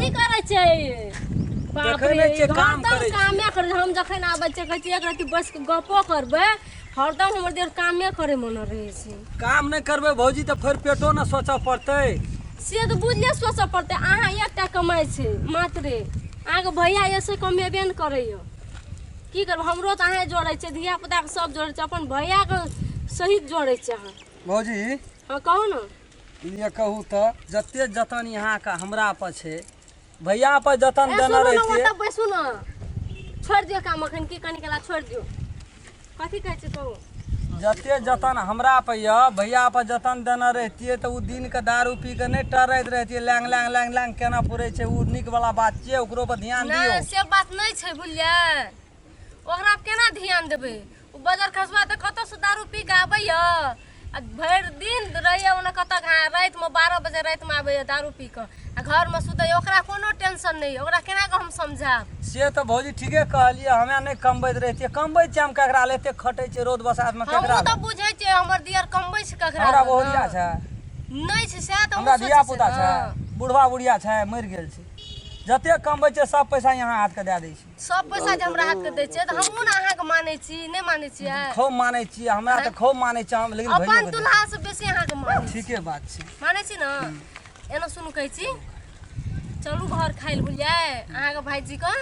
कथी करै छै बाप देखै रे नहि छियै, काम हरदम करै छियै। कामे करै छै। हम जखन आबै छियै कहै छियै एक रत्ती बैस कऽ गपो करबै हरदम हमर देर कामे करै मन रहै छै काम नहि करबै भौजी तऽ फेर पेटो ने सोचऽ पड़तै से तऽ बुझले सोचऽ पड़तै अहाँ एकटा कमाइ छै मात्रे अहाँके भैया एसे कमेबे नहि करैया की करबै हमरो तऽ अहेँ जोड़ै छै धिया पुताके सब जोड़ै छै अपन भैयाके सहित जोड़ै छै अहाँ भौजी हँ कहू ने लिए कहू तऽ जते जतन यहाँके हमरा पर छै भैया पर जतन ए देने सुनू ने रहितियै ओतऽ बैसू ने छोड़ि दियौ काम एखन की कनि कला छोड़ि दियौ कथी कहै छै कहू जते जतन हमरा पर यऽ भैया पर जतन देने रहितियै तऽ ओ दिनके दारू पी कऽ नहि टरैत रहितियै लैंग लैंग लैंग लैंग केना पुरै छै ओ नीक वाला बात छियै ओकरो पर ध्यान दियौ नहि से बात नहि छै बुझलियै ओकरा पर केना ध्यान देबै ओ बजर खसुआ तऽ कतऽसँ दारू पी कऽ आबैया आ भरि दिन रहैया ओने कतऽ कहाँ रातिमे 12 बजे रातिमे आबैया दारू पी कऽ आ घरमे सुतैया ओकरा कोनो टेंशन नहि यऽ ओकरा केना कऽ हम समझायब से तऽ भौजी ठीके कहलियै हमे नहि कमबैत रहितियै कमबै छियै हम केकरा लए एते खटै छियै रौद बसातमे केकरा हमहूँ लए तऽ बुझै छियै हमर दियर कमबै छै ककरा हमरा लए बहुरिया ने। छै नहि छै सएह तऽ हमरा हमहूँ धिया सोचै पुता छियै छै ने बुढ़वा बुढ़िया छै मरि गेल छै जते कमबै छै सब पैसा यहाँ हाथके दए दै छै सब पैसा जे हमरा हाथके दै छियै तऽ हमहूँ ने अहाँके मानै छी नहि मानै छियै खूब मानै छियै हमरा तऽ खूब मानै छियै हम लेकिन अपन भैयो के दुल्हा से बेसी अहाँके मानै छी ठीके बात छै मानै छी ने एना सुनू कहै छी चलू घर खाइ लए बुझलियै अहाँके भाइजीके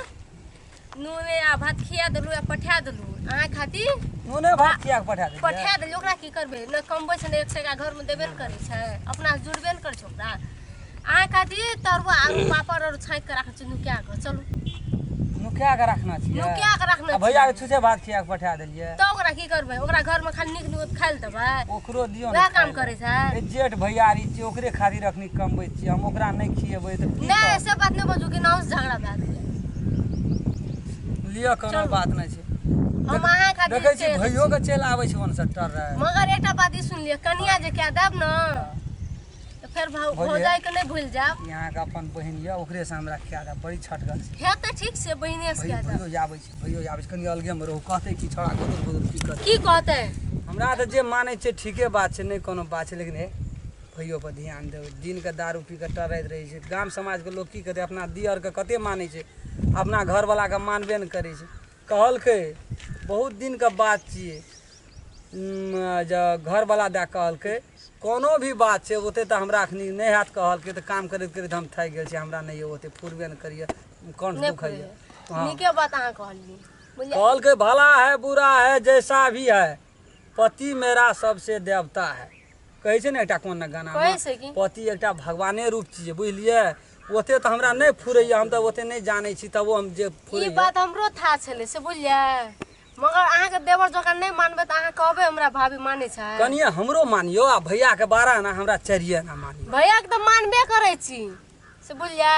नूने आ भात खिया देलहुँ आ पठा देलहुँ अहाँ खातिर नूने भात खिया कऽ पठा देलियै पठा देलियै ओकरा की करबै नहि कमबै छै ने एक टका घरमे देबे ने करै छै अपना से जुड़बे ने करै छै ओकरा अहाँ खातिर तरुआ आलू पापड़ आर छाँकि कऽ राखै छी नुका कऽ चलू नुका कऽ रखना छियै नुका कऽ रखने आ भैया के छियै। छुछे भात खिया कऽ पठा देलियै तऽ ओकरा की करबै ओकरा घरमे खाली नीक नीक खाइ लए देबै ओकरो दियौ ने वएह काम खाइ लए। करै छै ए जेठ भैयारी छियै ओकरे खातिर अखनी कमबै छियै हम ओकरा नहि खियेबै तऽ की नहि करब? से बात नहि बजू कि नाव से झगड़ा भए गेलै लिअ कोनो चलू। बात नहि छै हम अहाँ खातिर देखै छी चलि भैयो के चलि आबै छै ओनसँ टर मगर एकटा बात ई सुनि लिअ कनिया जे कए देब ने तऽ फेर भौजी। भौजाइके नहि भूलि जायब यहाँके अपन बहिन यऽ ओकरेसँ हमरा खिया देब बड़ी छटगर छै हे तऽ ठीक छै बहिने से भैयो कए देब भैयो आबै छै भैयो आबै छै कनि अलगेमे रहू कहतै कि छौड़ा गोदुर गोदुर की करतै की कहतै हमरा तऽ जे मानै छै ठीके बात छै नहि कोनो बात छै लेकिन हे भैयो पर ध्यान देबै दिनके दारू पी कऽ टरैत रहै छै गाम समाजके लोक की कहतै अपना दियरके कते मानै छै अपना घरवलाके मानबे नहि करै छै कहलकै बहुत दिनके बात छियै जे घरवला दए कहलकै कोनो भी बात छै ओते तऽ हमरा अखनी नहि हैत कहलकै तऽ काम करैत करैत हम थाकि गेल छी हमरा नहि ओते फुरबे नहि करैए कंठ नहि दुखैए फुरैए। हँ नीके बात अहाँ कहलियै बुझलियै कहलकै भला है बुरा है जैसा भी है पति मेरा सबसे देवता है कहै छै ने एकटा कोन ने गाना कहै छै की? पति एकटा भगवाने रूप छियै बुझलियै ओते तऽ हमरा नहि फुरैए हम तऽ ओते नहि जानै छी तबो हम जे ई फुरैए बात हमरो था छलै से बुझलियै मगर अहाँके देवर जकाँ नहि मानबै तऽ अहाँ कहबै हमरा भाभी मानै छै कनिए हमरो मानियो आ भैयाके 12 आना हमरा 4 आना मानियो भैयाके तऽ मानबे करै छी से बुझलियै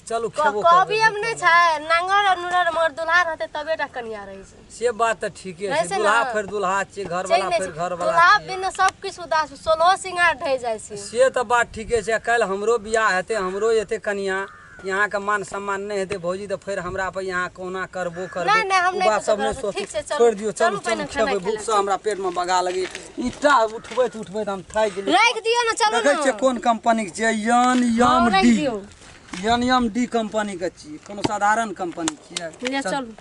चलू खेबो कहबी करबै हम नहि छै नांगर और नुनर मगर दुल्हा रहतै तबे टा कनिया रहै छै से बात तऽ ठीके रहै छै छै दुल्हा ने। फेर दुल्हा छियै छै घरवाला नहि फेर छै घरवाला दुल्हा छियै बिना सब किछु उदास सोलहो सिंगार ढहि जाइ छै से तऽ बात ठीके छै काल्हि हमरो बियाह हेतै हमरो एतै कनिया यहाँके मान सम्मान नहि हेतै भौजी तऽ फेर हमरा पर यहाँ कोना करबो करबै नहि, नहि, हम ओ नहि बात कुछो सब नहि करब। सोचू ठीक छै, चलू। छोड़ि दियौ चलू चलू चलू पहिने खेबै खाना भूखसँ खाय हमरा पेटमे बगा लगै ईटा उठबैत उठबैत हम थाकि गेलियै राखि दियौ ने चलू देखै ने छियै कोन कंपनीके छियै यन हँ, यम राखि डी दियौ। यन यम डी कंपनीके छियै कोनो साधारण कंपनी छियै ले चलू।